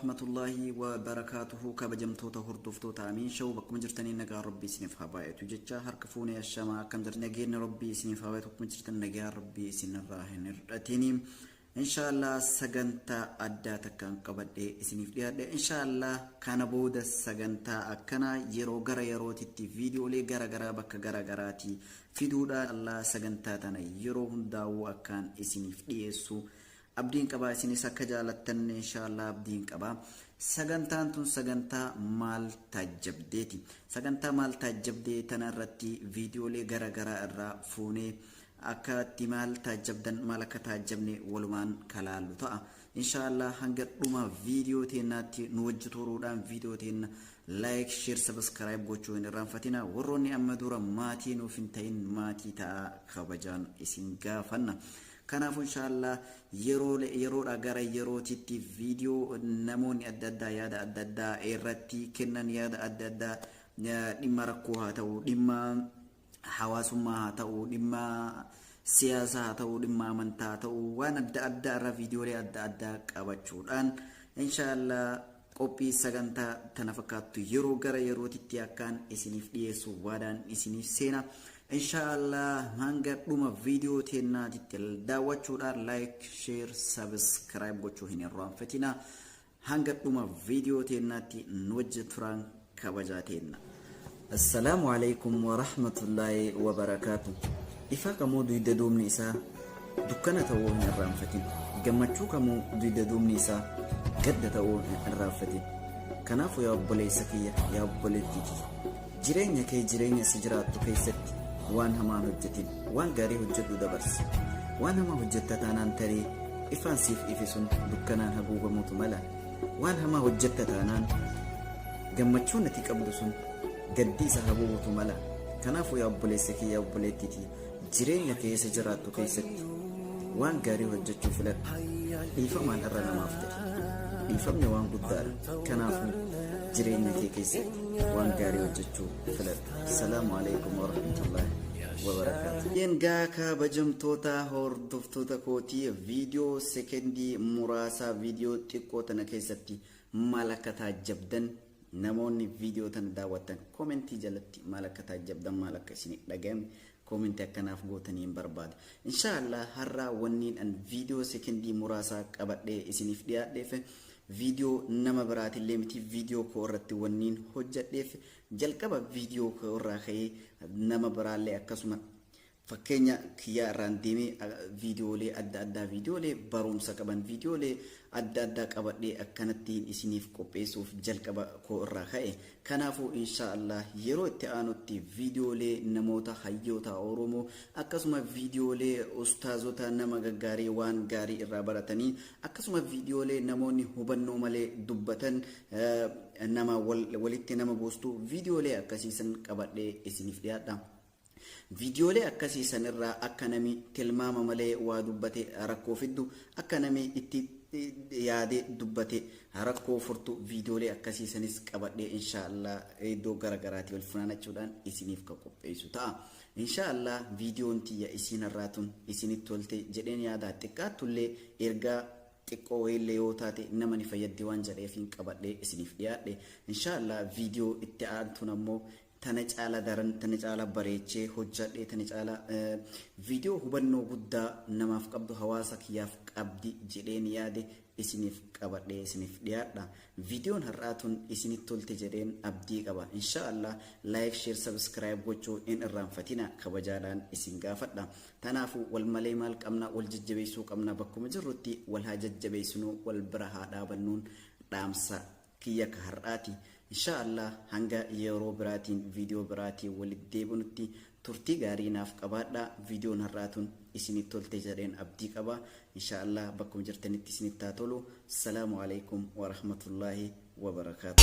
warahmatullaahi wabarakaatuhu. Kabajamtoota hordoftoota Amiin Show, bakkuma jirtanii nagaa Rabbii isiniif haa baay'atu jecha harka fuunee ashamaa, akkam jirtan? Nageenya Rabbii isiniif haa baay'atu. Bakkuma jirtan nagaa Rabbii isinirraa hin hir'atini. Inshaallah sagantaa addaa takkaan qabadhee isiniif dhiyaadhe. Inshaallah kana booda sagantaa akkanaa yeroo gara yerootitti viidiyoolee gara garaa bakka gara garaatii fiduudhaan Allah sagantaa tana yeroo hundaa'uu akkaan isiniif dhiyeessu abdiin qaba. Isinis akka jaalattan inshaallah abdiin qaba. Sagantaan tun sagantaa maal taajjabdeeti. Sagantaa maal taajjabdee tana irratti viidiyoolee gara garaa irraa fuunee akka itti maal taajjabdan, maal akka taajjabne walumaan kalaallu ta'a. Inshaallah hanga dhuma viidiyoo teennaatti nu wajji turuudhaan viidiyoo teenna like, share, subscribe gochuu hin irraanfatina. Warroonni amma dura maatii nuuf hin ta'in maatii ta'a, kabajaan isin gaafanna. Kanaafuu inshaallah yeroo yeroodhaa gara yerootitti viidiyoo namoonni adda addaa yaada adda addaa irratti kennan, yaada adda addaa, dhimma rakkoo haa ta'u, dhimma hawaasummaa haa ta'u, dhimma siyaasaa haa ta'u, dhimma amantaa haa ta'u, waan adda addaa irra viidiyoolee adda addaa qabachuudhaan inshaallah qophii sagantaa tana fakkaattu yeroo gara yerootitti akkaan isiniif dhiyeessu waadaan isiniif seena. Inshaallah hanga dhuma viidiyoo teennaatitti daawwachuudhaan like, share, subscribe gochuu hin irraanfatina. Hanga dhuma viidiyoo teennaatti nu wajji turaan kabajaa teenna. Assalaamu alaikum wa rahmatullaahi wa barakaatu. Ifaa kamuu duyda duubni isaa dukkana ta'uu hin irraanfatin. Gammachuu kamuu duyda duubni isaa gadda ta'uu hin irraanfatin. Kanaafuu yaa obboleessa kiyya, yaa obboleettii kiyya, jireenya kee, jireenya si jiraattu keessatti waan hamaa hin hojjetin, waan gaarii hojjedhu dabarsi. Waan hamaa hojjetta taanaan tarii ifaan siif ife sun dukkanaan haguugamuutu mala. Waan hamaa hojjetta taanaan gammachuun ati qabdu sun gaddi isa haguugutu mala. Kanaafuu yaa obboleessa kiyya, yaa obboleettii tiyya, jireenya keessa jiraattu keessatti waan gaarii hojjechuu filadhu. Dhiifamaan irra namaaf ta'e. Dhiifamni waan guddaadha. Kanaafuu jireenya kee keessatti waan gaarii hojjechuu filadhu. Salaamu alaikum warahmatullaahi wabarakaatu. Egaa kabajamtoota hordoftoota kootii, viidiyoo sekendii muraasaa, viidiyoo xiqqoo tana keessatti maal akka taajjabdan, namoonni viidiyoo tana daawwattan koomentii jalatti maal akka taajjabdan, maal akka isin dhagayame koomentii akkanaaf gootanii hin barbaada. Inshaallah har'aa wanniin an viidiyoo sekendii muraasaa qabadhee isiniif dhiyaadheef viidiyoo nama biraatillee miti, viidiyoo koo irratti wanniin hojjedheef jalqaba viidiyoo koo irraa ka'ee nama biraallee akkasuma fakkeenya kiyyaa irraan deemee viidiyoolee adda addaa, viidiyoolee barumsa qaban, viidiyoolee adda addaa qabadhee akkanattiin isiniif qopheessuuf jalqaba koo irraa ka'e. Kanaafuu inshaallah yeroo itti aanutti viidiyoolee namoota hayyoota Oromoo, akkasuma viidiyoolee ustaazota nama gaggaarii waan gaarii irraa baratanii, akkasuma viidiyoolee namoonni hubannoo malee dubbatan nama walitti nama buustu, viidiyoolee akkasiisan qabadhee isiniif dhiyaadha. Viidiyoolee akkasii sanirraa akka nami tilmaama malee waa dubbate rakkoo fiddu, akka nami itti yaadee dubbate rakkoo furtu, viidiyoolee akkasii sanis qabadhee inshaallah iddoo gara garaatii wal funaanachuudhaan isiniif kan qopheessu ta'a. Inshaallah viidiyoon tiyya isiin har'aa tun isinitti tolte jedheen yaada. Xiqqaattullee ergaa xiqqoo wayiillee yoo taate nama ni fayyaddi waan jedheefiin qabadhee isiniif dhiyaadhe. Inshaallah viidiyoo itti aantuun ammoo tana caala daran, tana caala bareechee hojjadhee, tana caala viidiyoo hubannoo guddaa namaaf qabdu, hawaasa kiyyaaf qabdi jedheen yaade isiniif qabadhee isiniif dhiyaadha. Viidiyoon har'aa tun isinitti tolte jedheen abdii qaba. Inshaallah like, share, subscribe gochuu hin irraanfatina, kabajaadhaan isin gaafadha. Tanaafuu wal malee maal qabna? Wal jajjabeessuu qabna. Bakkuma jirrutti wal haa jajjabeessinuu, wal bira haa dhaabannuun dhaamsa kiyya ka har'aati. Inshaallah hanga yeroo biraatiin viidiyoo biraatiin walitti deebinutti turtii gaarii naaf qabaadha. Viidiyoon har'aa tun isinitti tolte jedheen abdii qaba. Inshaallah bakkuma jirtanitti isinitti haa tolu. Salaamu alaikum warahmatullaahi wabarakaatu.